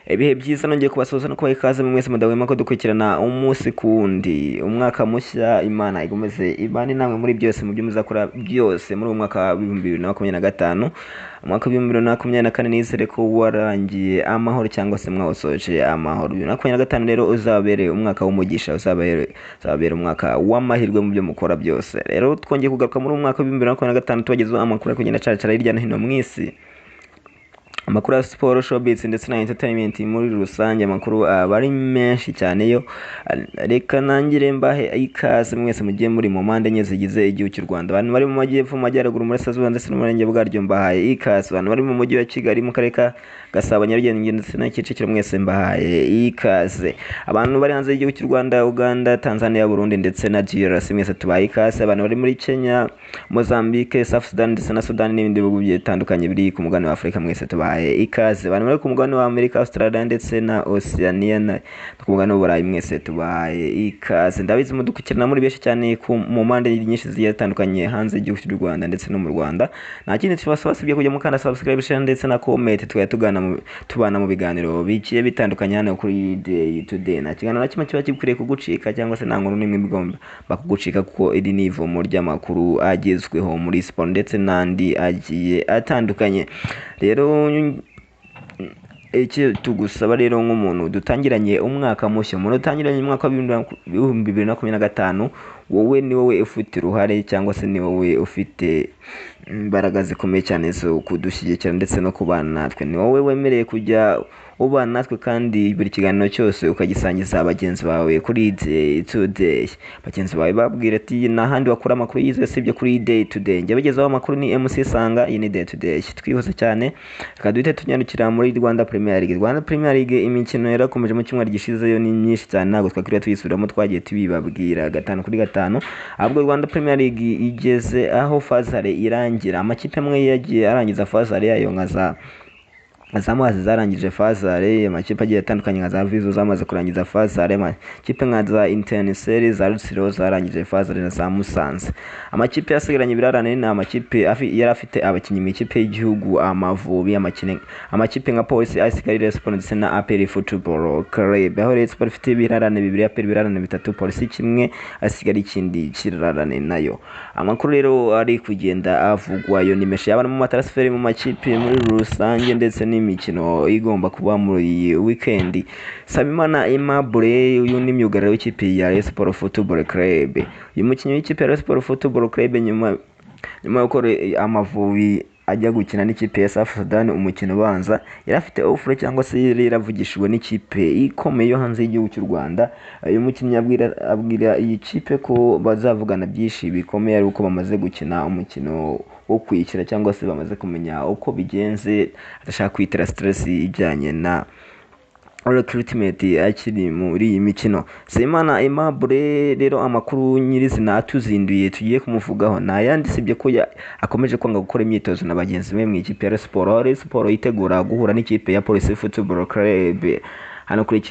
Ibihe byiza, nongeye kubasuhuza no kubaha ikaze mwese mudahwema ko dukurikirana umunsi ku wundi. Umwaka mushya, Imana igomeze ibane namwe muri byose, mu byo muzakora byose muri uyu mwaka wa 2025. Umwaka wa 2024 nizere ko warangiye amahoro cyangwa se mwawusoje amahoro. 2025 rero uzabere umwaka w'umugisha, uzabere umwaka w'amahirwe mu byo mukora byose. Rero twongeye kugaruka muri uyu mwaka wa 2025 tubagezaho amakuru ari kugenda acaracara hirya no hino mu isi, amakuru ya siporo, showbiz ndetse na entertainment muri rusange. Amakuru aba ari menshi cyane. Yo reka nangire mbahe ikaze mwese mugiye muri mu mpande enye zigize igihugu cy'u Rwanda. Abantu bari mu majyepfo, mu majyaruguru, mu burasirazuba ndetse n'umurenge bwaryo, mbahaye ikaze. Abantu bari mu mujyi wa Kigali, mu karere ka Gasabo, Nyarugenge ndetse na Kicukiro, mwese mbahaye ikaze. Abantu bari hanze y'igihugu cy'u Rwanda, Uganda, Tanzania, Burundi ndetse na DRC, mwese tubaye ikaze. Abantu bari muri Kenya, Mozambique, South Sudan ndetse na Sudan n'ibindi bihugu bitandukanye biri ku mugabane wa Afurika, mwese tubahaye ikaze. Abantu bari ku mugabane wa Amerika, Australia ndetse na Oceania na ku mugabane w'Uburayi, mwese tubahaye ikaze. Ndabizi mudukurikirana muri benshi cyane mu mpande nyinshi zigiye zitandukanye hanze y'igihugu cy'u Rwanda ndetse no mu Rwanda. Nta kindi tubasaba usibye kujya mukanda subscribe, share ndetse na comment, tukajya tubana mu biganiro bigiye bitandukanye hano kuri Day to Day. Nta kiganiro na kimwe kiba gikwiriye kugucika cyangwa se nta nkuru n'imwe igomba kugucika, kuko iri ni ivomo ry'amakuru agezweho muri siporo ndetse n'andi agiye atandukanye. Rero icyo tugusaba rero nk'umuntu dutangiranye umwaka mushya, umuntu utangiranye umwaka wa 2025, wowe ni wowe ufite uruhare cyangwa se ni wowe ufite imbaraga zikomeye cyane zo kudushyigikira ndetse no kubana natwe. Ni wowe wemereye kujya ubana natwe kandi buri kiganiro cyose ukagisangiza bagenzi bawe kuri Day to Day. Bagenzi bawe babwira ati: "Nta handi wakura amakuru yizewe usibye kuri Day to Day." Njye bagezaho amakuru ni MC Sanga, iyi ni Day to Day. Twihuse cyane, reka duhite tunyarukira muri Rwanda Premier League. Rwanda Premier League imikino yarakomeje mu cyumweru gishize, yo ni myinshi cyane, ntabwo twakwiriye tuyisubiramo, twagiye tubibabwira gatanu kuri gatanu. Ahubwo Rwanda Premier League igeze aho phase aller irangira. Amakipe amwe yagiye arangiza phase aller yayo, nka za Muhazi zarangije phase aller, amakipe agiye atandukanye nka za Vizo zamaze kurangiza phase aller, amakipe nka za Etincelles, za Rutsiro zarangije phase aller na za Musanze. Amakipe yasigaranye ibirarane ni amakipe yari afite abakinnyi mu ikipe y'igihugu Amavubi, amakipe nka Polisi, AS Kigali, Rayon Sports ndetse na APR Football Club, aho Rayon Sports ifite ibirarane bibiri, APR ibirarane bitatu, Polisi kimwe, AS Kigali ikindi kirarane nayo. Amakuru rero ari kugenda avugwa yo ni menshi, yaba no mu ma transfer, mu makipe muri rusange ndetse n'imikino igomba kuba muri iyi weekend. Nsabimana Aimable, uyu ni myugariro w'ikipe ya Rayon Sports Football Club. Uyu mukinnyi w'ikipe ya Rayon Sports Football Club, nyuma y'uko Amavubi ajya gukina n'ikipe ya South Sudan umukino ubanza, yari afite offer cyangwa se yari yaravugishijwe n'ikipe ikomeye yo hanze y'igihugu cy'u Rwanda. Uyu mukinnyi abwira iyi kipe ko bazavugana byinshi bikomeye ari uko bamaze gukina umukino wo kwishyura cyangwa se bamaze kumenya uko bigenze, adashaka kwitera stress ijyanye na recruitment akiri muri iyi mikino. Nsabimana Aimable rero, amakuru nyirizina atuzinduye tugiye kumuvugaho nta yandi sibye ko akomeje kwanga gukora imyitozo na bagenzi be mu ikipe ya Rayon Sports, aho Rayon Sports yitegura guhura n'ikipe ya Police Football Club hano kuri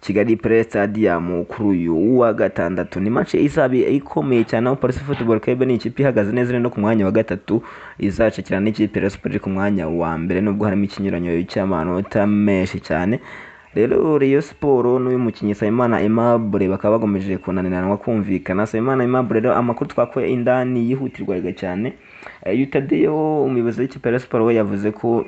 Kigali Pele Stadium kuri uyu wa gatandatu. Ni match izaba ikomeye cyane, aho Police Football Club ni ikipe ihagaze neza, iri no ku mwanya wa gatatu, izacakirana n'ikipe ya Rayon Sports iri ku mwanya wa mbere, nubwo harimo ikinyuranyo cy'amanota menshi cyane. Rero Rayon Sports n'uyu mukinnyi Nsabimana Aimable bakaba bagomeje kunaniranwa kumvikana. Nsabimana Aimable rero, amakuru twakuye indani yihutirwaga cyane, Yutadeyo, umuyobozi w'ikipe ya Rayon Sports, we yavuze ko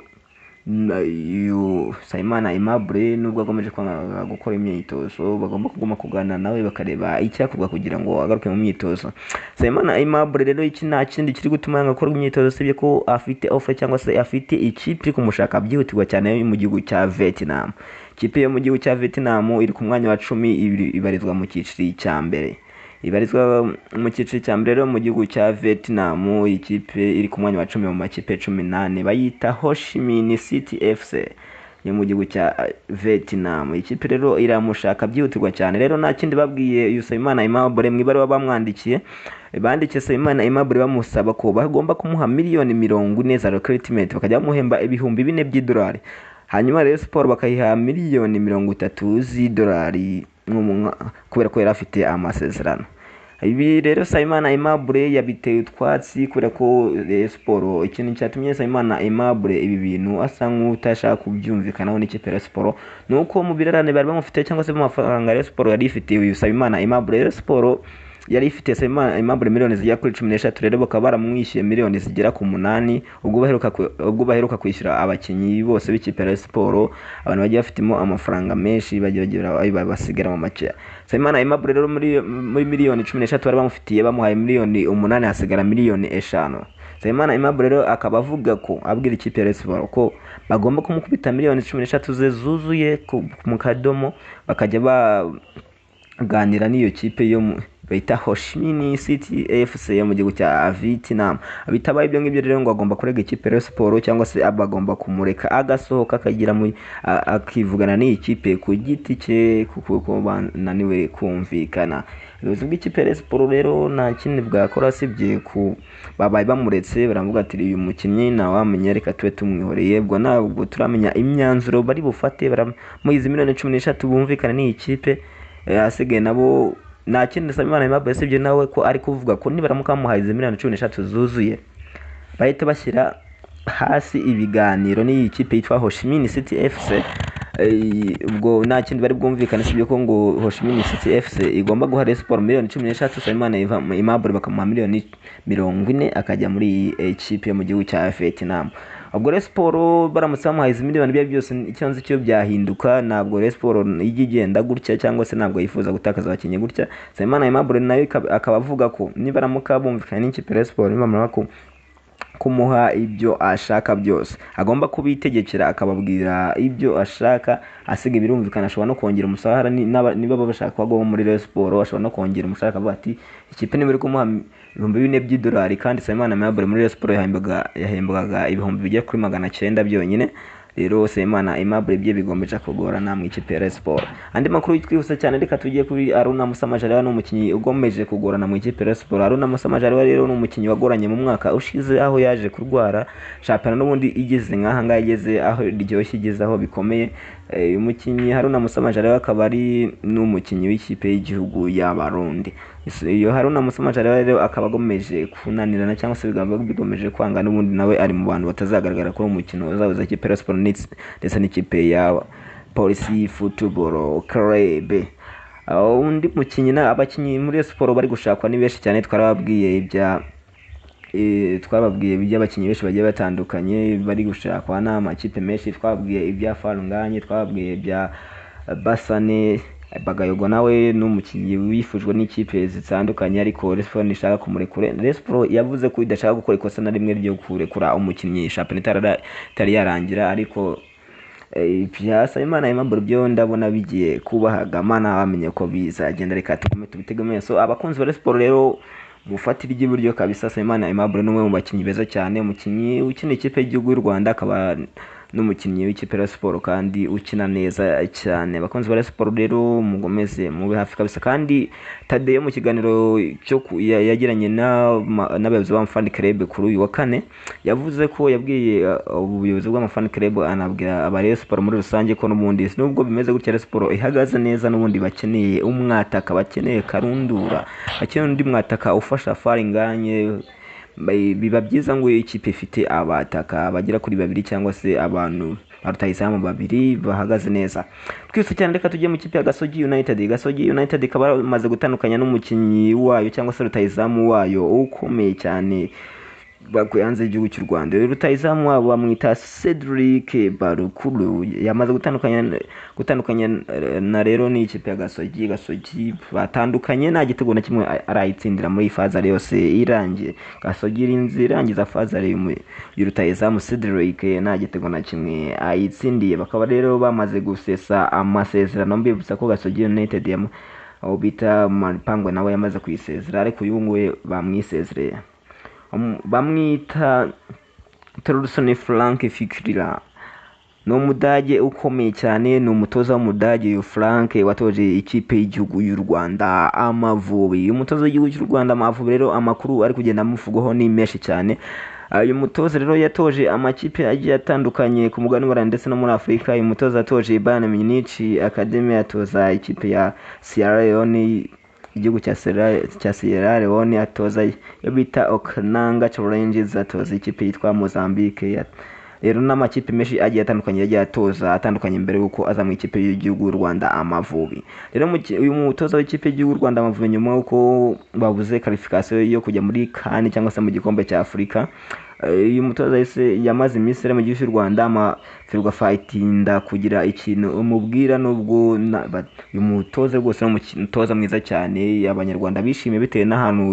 uyu Nsabimana Aimable, nubwo akomeje kwanga gukora imyitozo, bagomba kuguma kuganira nawe bakareba icyakorwa kugira ngo agaruke mu myitozo. Nsabimana Aimable rero, iki nta kindi kiri gutuma yanga gukora imyitozo usibye ko afite offer cyangwa se afite ikipe iri kumushaka byihutirwa cyane yo mu gihugu cya Vietnam. Ikipe yo mu gihugu cya Vietnam iri ku mwanya wa 10, ibarizwa mu cyiciro cya mbere, ibarizwa mu cyiciro cya mbere rero mu gihugu cya Vietnam. Ikipe iri ku mwanya wa 10 mu makipe 18, bayita Ho Chi Minh City FC yo mu gihugu cya Vietnam. Ikipe rero iramushaka byihutirwa cyane. Rero nta kindi babwiye Nsabimana Aimable mu ibaruwa bamwandikiye. Bandikiye Nsabimana Aimable bamusaba ko bagomba kumuha miliyoni 40 za recruitment, bakajya bamuhemba 4000 by'idolari, hanyuma Rayon Sports bakayiha miliyoni 30 z'idolari kubera ko yari afite amasezerano. Ibi rero Nsabimana Aimable yabiteye utwatsi kubera ko Rayon Sports, ikintu cyatumye Nsabimana Aimable ibi bintu asa nk'utashaka kubyumvikanaho n'ikipe ya Rayon Sports ni uko mu birarane bari bamufite cyangwa se mu mafaranga Rayon Sports yari ifitiye uyu Nsabimana Aimable. Rayon Sports yari ifite Nsabimana Aimable miliyoni zigera kuri 13, rero bakaba baramwishyuye miliyoni zigera ku 8 ubwo baheruka kwishyura abakinnyi bose b'ikipe ya Rayon Sports, abantu bagiye bafitemo amafaranga menshi bagiye bagira basigara mu make. Nsabimana Aimable rero muri miliyoni 13 bari bamufitiye bamuhaye miliyoni 8, hasigara miliyoni 5. Nsabimana Aimable rero akaba avuga ko abwira ikipe ya Rayon Sports ko bagomba kumukubita miliyoni 13 ze zuzuye mu kadomo, bakajya baganira n'iyo kipe yo bita Ho Chi Minh City FC yo mu gihugu cya Vietnam. Bitabaye ibyo ngibyo rero ngo agomba kurega ikipe ya Rayon Sports cyangwa se abagomba kumureka agasohoka akagira akivugana n'iyi kipe ku giti cye kuko bananiwe kumvikana. Ubuyobozi bw'ikipe ya Rayon Sports rero nta kindi bwakora usibye ku babaye bamuretse baravuga ati uyu mukinnyi ntawamenya reka tube tumwihoreye. Ubwo ntabwo turamenya imyanzuro bari bufate, baramuhize miliyoni 13 bumvikana n'iyi kipe, asigaye nabo nta kindi Nsabimana Aimable usibye nawe ko ari kuvuga ko nibaramuka bamuhaye izi miliyoni 13 zuzuye bahita bashyira hasi ibiganiro n'iyi kipe yitwa Ho Chi Minh City FC. Ubwo nta kindi bari bwumvikane usibye ko ngo Ho Chi Minh City FC igomba guha Rayon Sports miliyoni 13, Nsabimana Aimable bakamuha miliyoni 40 akajya muri iyi kipe yo mu gihugu cya Vietnam. Ubwo Rayon Sports baramutse bamuhaye izi miliyoni ibyo byose icyo nzi cyo byahinduka, ntabwo Rayon Sports ijya igenda gutya cyangwa se ntabwo yifuza gutakaza abakinnyi gutya. Nsabimana Aimable nawe akaba avuga ko nibaramuka bumvikanye n'ikipe ya Rayon Sports nibamara kumuha ibyo ashaka byose agomba kubitegekera akababwira ibyo ashaka, asiga birumvikana ashobora no kongera umushahara niba bashaka ko agomba muri Rayon Sports ashobora no kongera umushahara akavuga ati ikipe niba iri kumuha $4,000 by'idolari kandi Nsabimana Aimable muri Rayon Sports yahembwaga ibihumbi bigera kuri 900 byonyine. Rero Nsabimana Aimable bye bigombeje kugorana mu ikipe ya Rayon Sports. Andi makuru twihuse cyane reka tugiye kuri Aruna Musa Majaliwa, ni umukinnyi ugomeje kugorana mu ikipe ya Rayon Sports. Aruna Musa Majaliwa rero ni umukinnyi wagoranye mu mwaka ushize aho yaje kurwara shampiyona n'ubundi igeze nk'aha ngaha igeze aho iryoshye igeze aho bikomeye. Uyu mukinnyi Haruna Musa Majaliwa akaba ari n'umukinnyi w'ikipe y'igihugu y'Abarundi. Iyo Haruna Musa Majaliwa rero akaba agomeje kunanirana cyangwa se bigomeje kwanga, n'ubundi nawe ari mu bantu batazagaragara kuri uwo mukino uzahuza ikipe ya Rayon Sports ndetse n'ikipe ya Police Football Club. Undi mukinnyi abakinnyi muri Rayon Sports bari gushakwa ni benshi cyane, twarababwiye ibya twababwiye iby'abakinnyi benshi bagiye batandukanye bari gushakwa n'amakipe menshi, twababwiye ibya Farunganye, twababwiye ibya Basane Bagayogo nawe n'umukinnyi wifujwe n'ikipe zitandukanye ariko Rayon Sports ntishaka kumurekura. Rayon Sports yavuze ko idashaka gukora ikosa na rimwe ryo kurekura umukinnyi shampiyona itari yarangira, ariko ibya Nsabimana Aimable byo ndabona bigiye kubahagamana bamenye ko bizagenda, reka tugume tubitege amaso. Abakunzi ba Rayon Sports rero mufatira iry'iburyo kabisa. Nsabimana Aimable ni umwe mu bakinnyi beza cyane, umukinnyi ukina ikipe y'igihugu y'u Rwanda akaba n'umukinnyi w'ikipe ya Rayon Sports kandi ukina neza cyane. Abakunzi ba Rayon Sports rero mugomeze mube hafi kabisa. Kandi Tadeyo mu kiganiro cyo yagiranye n'abayobozi b'Amafani Club kuri uyu wa kane yavuze ko yabwiye ubuyobozi bw'Amafani Club anabwira aba Rayon Sports muri rusange ko n'ubundi nubwo bimeze gutya Rayon Sports ihagaze neza, n'ubundi bakeneye umwataka, bakeneye karundura, bakeneye undi mwataka ufasha Faringanye. Biba byiza ngo ikipe ifite abataka bagera kuri babiri cyangwa se abantu barutayizamu babiri bahagaze neza. Twese cyane reka tujye mu kipe ya Gasogi United. Gasogi United ikaba yamaze gutandukanya n'umukinnyi wayo cyangwa se rutayizamu wayo ukomeye cyane bakuye hanze y'igihugu cy'u Rwanda. Rero rutayizamu wabo bamwita Cedric Barukuru, yamaze gutandukanya na rero n'ikipe ya Gasogi. Gasogi batandukanye nta gitego na kimwe arayitsindira muri fazare yose irangiye. Gasogi irinze irangiza fazare y'urutayizamu Cedric nta gitego na kimwe ayitsindiye. Bakaba rero bamaze gusesa amasezerano. Mbibutsa ko Gasogi United aho bita Maripangwe nawe yamaze kuyisezera, ariko uyu nguyu bamwisezereye. Bamwita Torsten Frank Fikirira, ni umudage ukomeye cyane, ni umutoza w'umudage uyu Frank watoje ikipe y'igihugu y'u Rwanda Amavubi. Umutoza w'igihugu cy'u Rwanda Amavubi rero amakuru ari kugenda amuvugwaho ni menshi cyane. Uyu mutoza rero yatoje amakipe agiye atandukanye ku mugabane w'Uburayi ndetse no muri Afurika. Uyu mutoza yatoje Bayern Munich Academy, atoza ikipe ya Sierra Leone igihugu cya Sierra Leone, atoza iyo bita Oknanga Challenges, atoza ikipe yitwa Mozambique. Rero n'amakipe menshi agiye atandukanye yagiye atoza atandukanye mbere y'uko aza mu ikipe y'igihugu y'u Rwanda Amavubi. Rero uyu mutoza w'ikipe y'igihugu y'u Rwanda Amavubi, nyuma y'uko babuze qualification yo kujya muri CAN cyangwa se mu gikombe cya Afurika, uyu mutoza yahise yamaze iminsi ari mu gihugu cy'u Rwanda, Ferwafa itinda kugira ikintu umubwira, nubwo uyu mutoza rwose ni umutoza mwiza cyane, Abanyarwanda bishimiye bitewe n'ahantu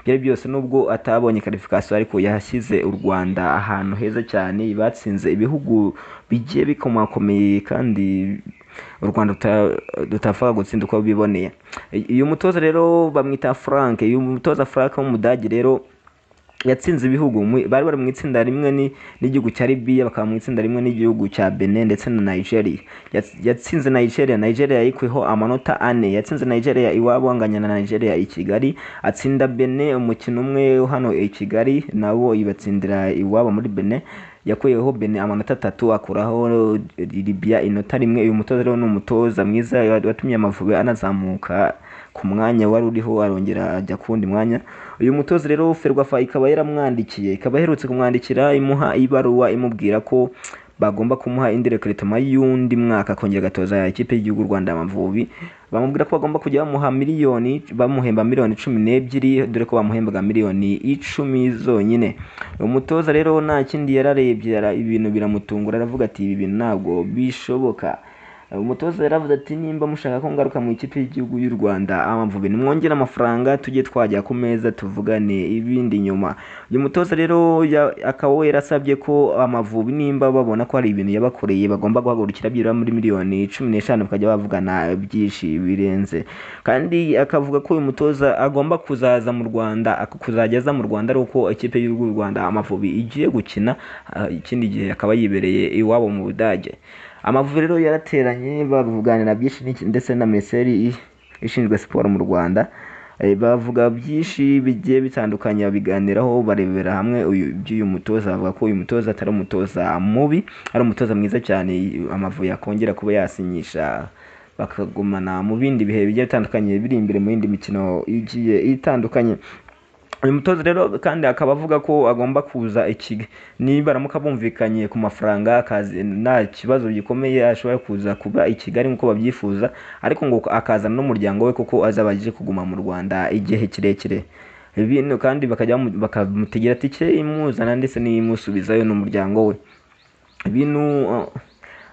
byari byose, nubwo atabonye qualification ariko yashyize u Rwanda ahantu heza cyane, batsinze ibihugu bigiye bikomakomeye kandi u Rwanda rutapfaga gutsinda uko biboneye. Uyu mutoza rero bamwita Frank. Uyu mutoza Frank w'Umudage rero yatsinze ibihugu bari bari mu itsinda rimwe n'igihugu cya Libya, bakaba mu itsinda rimwe n'igihugu cya Benin ndetse na Nigeria. Yatsinze Nigeria, Nigeria yayikuyeho amanota 4, yatsinze Nigeria iwabo, anganya na Nigeria i Kigali, atsinda Benin umukino umwe hano i Kigali, nabo ibatsindira iwabo muri Benin, yakuyeho Benin amanota 3, akuraho Libya inota 1. Uyu mutoza rero ni umutoza mwiza watumye Amavubi anazamuka ku mwanya wari uriho, arongera ajya ku wundi mwanya. Uyu mutoza rero Ferwafa ikaba yaramwandikiye, ikaba iherutse kumwandikira imuha ibaruwa imubwira ko bagomba kumuha indi recruitment y'undi mwaka, akongera agatoza ikipe y'igihugu Rwanda Amavubi. Bamubwira ko bagomba kujya bamuha miliyoni, bamuhemba miliyoni 12, dore ko bamuhembaga miliyoni 10 zonyine. Umutoza rero nta kindi yararebye, ibintu biramutungura, aravuga ati ibi bintu ntabwo bishoboka. Umutoza yaravuze ati nimba mushaka ko ngaruka mu ikipe y'igihugu y'u Rwanda Amavubi, nimwongere amafaranga tujye twajya ku meza tuvugane ibindi nyuma. Uyu mutoza rero akaba yarasabye ko Amavubi nimba babona ko hari ibintu yabakoreye bagomba guhagurukira byibura muri miliyoni 15, bakajya bavugana byinshi birenze. Kandi akavuga ko uyu mutoza agomba kuzaza mu Rwanda, kuzajya aza mu Rwanda ari uko ikipe y'igihugu y'u Rwanda Amavubi igiye gukina, ikindi gihe akaba yibereye iwabo mu Budage. Amavubi rero yarateranye bavuganira byinshi ndetse na minisiteri ishinzwe siporo mu Rwanda, bavuga byinshi bigiye bitandukanye, babiganiraho, barebera hamwe iby'uyu mutoza, bavuga ko uyu mutoza atari umutoza mubi, ari umutoza mwiza cyane Amavubi yakongera kuba yasinyisha bakagumana mu bindi bihe bigiye bitandukanye biri imbere mu yindi mikino igiye itandukanye. Uyu mutoza rero kandi akaba avuga ko agomba kuza niba baramuka bumvikanye ku mafaranga akazi, nta kibazo gikomeye ashobora kuza kuba i Kigali nk'uko babyifuza, ariko ngo akazana n'umuryango we kuko azaba aje kuguma mu Rwanda igihe kirekire. Ibintu kandi bakajya bakamutegera tike imuzana ndetse n'imusubizayo n'umuryango we. Ibintu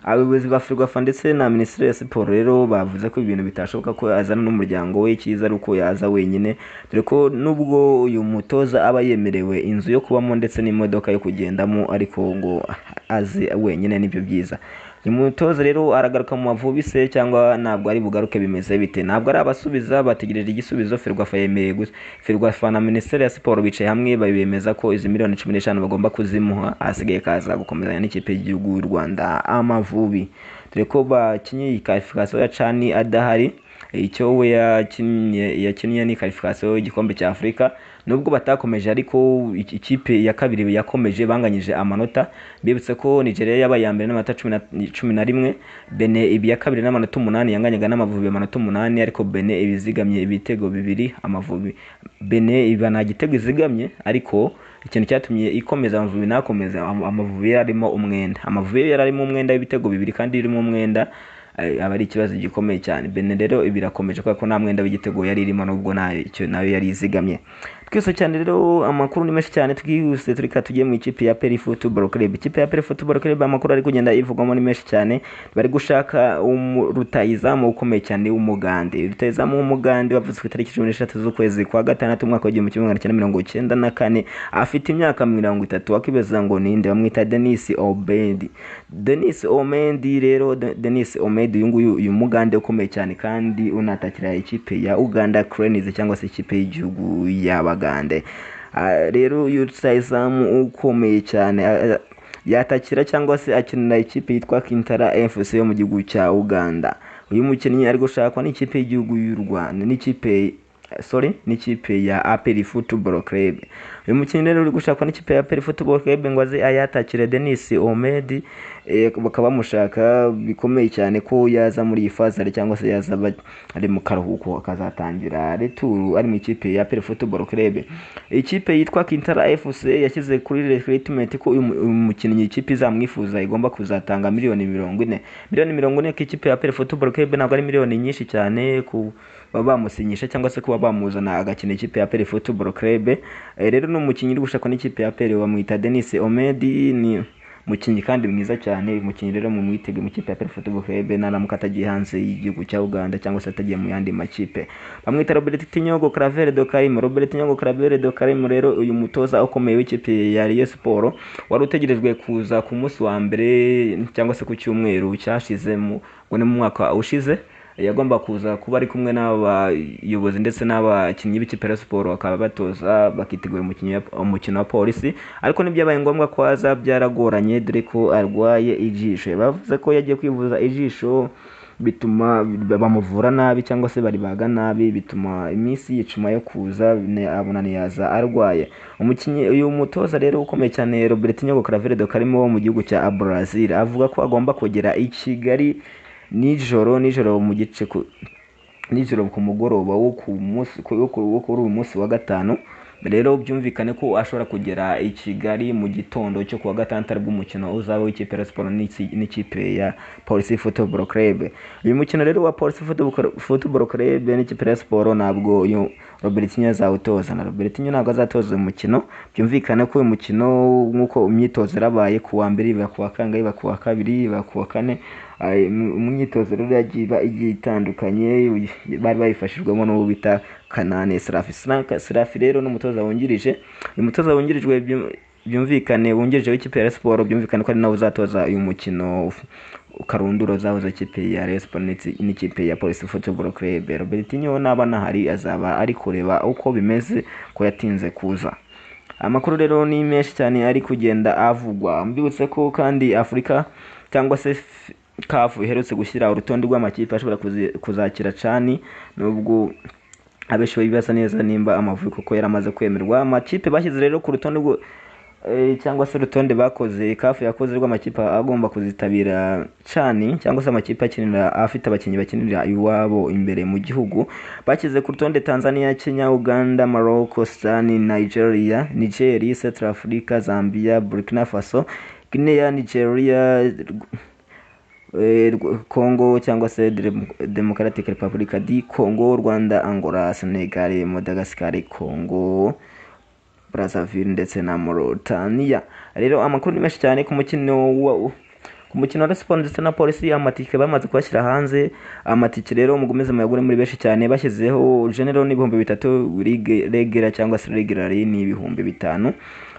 abayobozi ba Ferwafa ndetse na Minisiteri ya Siporo rero bavuze ko ibintu bitashoboka ko azana n'umuryango we, icyiza ari uko yaza wenyine, dore ko nubwo uyu mutoza aba yemerewe inzu yo kubamo ndetse n'imodoka yo kugendamo, ariko ngo aze wenyine nibyo byiza. Uyu mutoza rero aragaruka mu Mavubi se cyangwa ntabwo ari bugaruke, bimeze bite? Ntabwo ari abasubiza, bategereje igisubizo. Ferwafa yemeye gusa, Ferwafa na Minisiteri ya Siporo bicaye hamwe babemeza ko izi miliyoni 15 bagomba kuzimuha, ahasigaye kaza gukomezanya n'ikipe y'igihugu y'u Rwanda Amavubi, dore ko bakinye iyi qualification ya CHAN adahari. Icyo we yakinnye ni qualification y'igikombe cya Afurika, nubwo batakomeje ariko ikipe ya kabiri yakomeje, banganyije amanota. Bibutse ko Nigeria yabaye iya mbere n'amanota 11, Benin ibi ya kabiri n'amanota 8, yanganyaga n'Amavubi amanota 8, ariko Benin ibizigamye ibitego 2, Amavubi Benin iba nta gitego izigamye, ariko ikintu cyatumye ikomeza Amavubi nakomeza, Amavubi yarimo umwenda, Amavubi yararimo umwenda w'ibitego 2 kandi irimo umwenda aba ari ikibazo gikomeye cyane. Benin rero ibirakomeje kubera ko nta mwenda w'igitego yari irimo, nubwo ntacyo nayo yari izigamye. Twese cyane rero amakuru ni menshi cyane, twihuse tureka tugiye mu ikipe ya APR Football Club. Ikipe ya APR Football Club amakuru ari kugenda ivugwamo ni menshi cyane, bari gushaka rutahizamu ukomeye cyane w'Umugande. Rutahizamu w'Umugande wavutse ku itariki 13 z'ukwezi kwa gatandatu umwaka w'igihumbi kimwe magana cyenda mirongo icyenda na kane, afite imyaka 30. Wakibaza ngo ninde? Bamwita Denis Obendi. Denis Omendi rero, Denis Omendi uyu nguyu, uyu Mugande ukomeye cyane kandi unatakira ikipe ya Uganda Cranes cyangwa se ikipe y'igihugu y'Abagande. Rero uyu rutahizamu ukomeye cyane yatakira cyangwa se akinira ikipe yitwa Kintara FC yo mu gihugu cya Uganda. Uyu mukinnyi ari gushakwa n'ikipe y'igihugu y'u Rwanda, n'ikipe sorry, n'ikipe ya APR Football Club. Uyu mukinnyi rero uri gushakwa n'ikipe ya APR Football Club ngo aze ayatakire Denis Omedi, Bakaba bamushaka bikomeye cyane ko yaza muri iyi fazari cyangwa se yaza ari mu karuhuko akazatangira retour ari mu ikipe ya APR Football Club. Ikipe yitwa Kintara FC yashyize kuri recruitment ko uyu mukinnyi ikipe izamwifuza igomba kuzatanga miliyoni 40. Miliyoni 40 ku ikipe ya APR Football Club ntabwo ari miliyoni nyinshi cyane ku bamusinyisha cyangwa se kuba bamuzana agakina ikipe ya APR Football Club. Rero ni umukinnyi uri gushakwa n'ikipe ya APR, bamwita Denis Omedi, ni umukinnyi kandi mwiza cyane. Uyu mukinnyi rero mumwitege mu ikipe ya APR Football Club naramuka atagiye hanze y'igihugu cya Uganda cyangwa se atagiye mu yandi makipe. Bamwita Robertinho Claver do Karim. Robertinho Claver do Karim rero uyu mutoza ukomeye w'ikipe ya Rayon Sport wari utegerejwe kuza ku munsi wa mbere cyangwa se ku cyumweru cyashize mu mwaka ushize, yagomba kuza kuba ari kumwe n'abayobozi ndetse n'abakinnyi b'ikipe ya Sport bakaba batoza bakitegura umukino wa Polisi, ariko ntibyabaye ngombwa ko aza, byaragoranye dore ko arwaye ijisho. Bavuze ko yagiye kwivuza ijisho bituma bamuvura nabi cyangwa se baribaga nabi, bituma iminsi yicuma yo kuza abona ntiyaza arwaye. Umukinnyi uyu mutoza rero ukomeye cyane Robertinho Claver do Karim wo mu gihugu cya Brazil avuga ko agomba kugera i Kigali nijoro mu gice nijoro ku mugoroba wo ku munsi wo kuri uyu munsi wa gatanu. Rero byumvikane ko ashobora kugera i Kigali mu gitondo cyo kuwa gatandatu aribwo umukino uzaba w'ikipe ya Sport n'ikipe ya Police Football Club. Uyu mukino rero wa Police Football Club n'ikipe ya Sport ntabwo uyu Robertinho azawutoza, na Robertinho ntabwo azatoza uyu mukino. Byumvikane ko uyu mukino nk'uko imyitozo yarabaye ku wa mbere, iba ku wa kangahe, iba ku wa kabiri, iba ku wa kane, imyitozo rero yagiye iba igiye itandukanye, bari bayifashijwemo n'uwo bita Kanane Serafi. Serafi rero n'umutoza wungirije, uyu mutoza wungirijwe byumvikane wungirije w'ikipe ya Sport, byumvikane ko ari nawe uzatoza uyu mukino Karunduro zahoze ikipe ya Rayon Sport n'ikipe ya Police Football Club. Robertinho naba nahari azaba ari kureba uko bimeze ko yatinze kuza. Amakuru rero ni menshi cyane ari kugenda avugwa. Mbibutse ko kandi Afurika cyangwa se CAF iherutse gushyira urutonde rw'amakipe ashobora kuzakira CHAN, nubwo abenshi bibaza neza nimba Amavubi kuko yaramaze kwemerwa. Amakipe bashyize rero ku rutonde cyangwa se urutonde bakoze CAF yakoze rw'amakipe agomba kuzitabira CHAN cyangwa se amakipe akinira afite abakinnyi bakinira iwabo imbere mu gihugu, bashyize ku rutonde Tanzania, Kenya, Uganda, Morocco, Sudan, Nigeria, Niger, Central Africa, Zambia, Burkina Faso, Guinea, Nigeria, Congo cyangwa se Democratic Republic di Congo, Rwanda, Angola, Senegal, Madagascar, Congo Brazzaville ndetse na Mauritania. Rero amakuru ni menshi cyane ku mukino wa Sport ndetse na Polisi. Amatike bamaze kubashyira hanze, amatike rero mugomeze muyagure muri benshi cyane. Bashyizeho general ni 3000, regular cyangwa se regular ni 5000,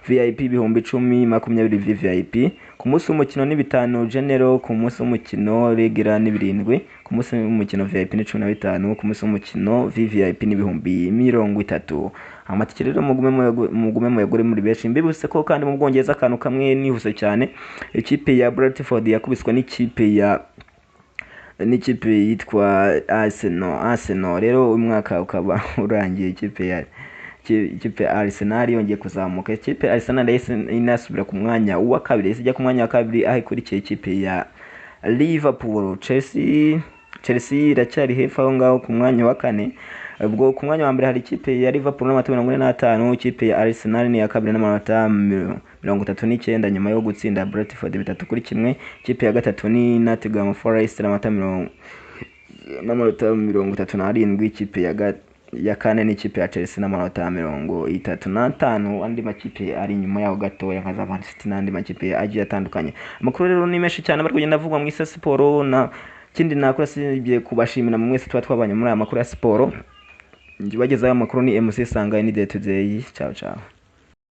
VIP 10,000, 20 VVIP. Ku munsi w'umukino ni 5 general, ku munsi w'umukino regular ni 7, ku munsi w'umukino VIP ni 15, ku munsi w'umukino VVIP ni 30,000. Amatike rero mugume muyagure muri benshi. Mbibutse ko kandi mu Bwongereza akantu kamwe nihuse cyane, ikipe ya Brentford yakubiswe n'ikipe yitwa Arsenal. Rero umwaka ukaba urangiye ikipe ya Arsenal yongeye kuzamuka. Ikipe ya Arsenal yahise inasubira ku mwanya wa kabiri, yahise ijya ku mwanya wa kabiri aho ikurikiye ikipe ya Liverpool. Chelsea iracyari hepfo aho ngaho ku mwanya wa kane. Ubwo ku mwanya wa mbere hari ikipe ya Liverpool n'amanota 45, ikipe ya Arsenal ni iya kabiri n'amanota 39 nyuma yo gutsinda Brentford 3-1. Ikipe ya gatatu ni Nottingham Forest n'amanota 37, ikipe ya kane ni ikipe ya Chelsea n'amanota 35. Andi makipe ari inyuma yaho gatoya nka za Man City n'andi makipe agiye atandukanye. Amakuru rero ni menshi cyane bari kugenda avugwa mu isi siporo, na kindi nakora sibye kubashimira mwese tuba twabanye muri aya makuru ya siporo. Ngibagezaho amakuru ni MC Sanga ni Day to Day. Ciao ciao.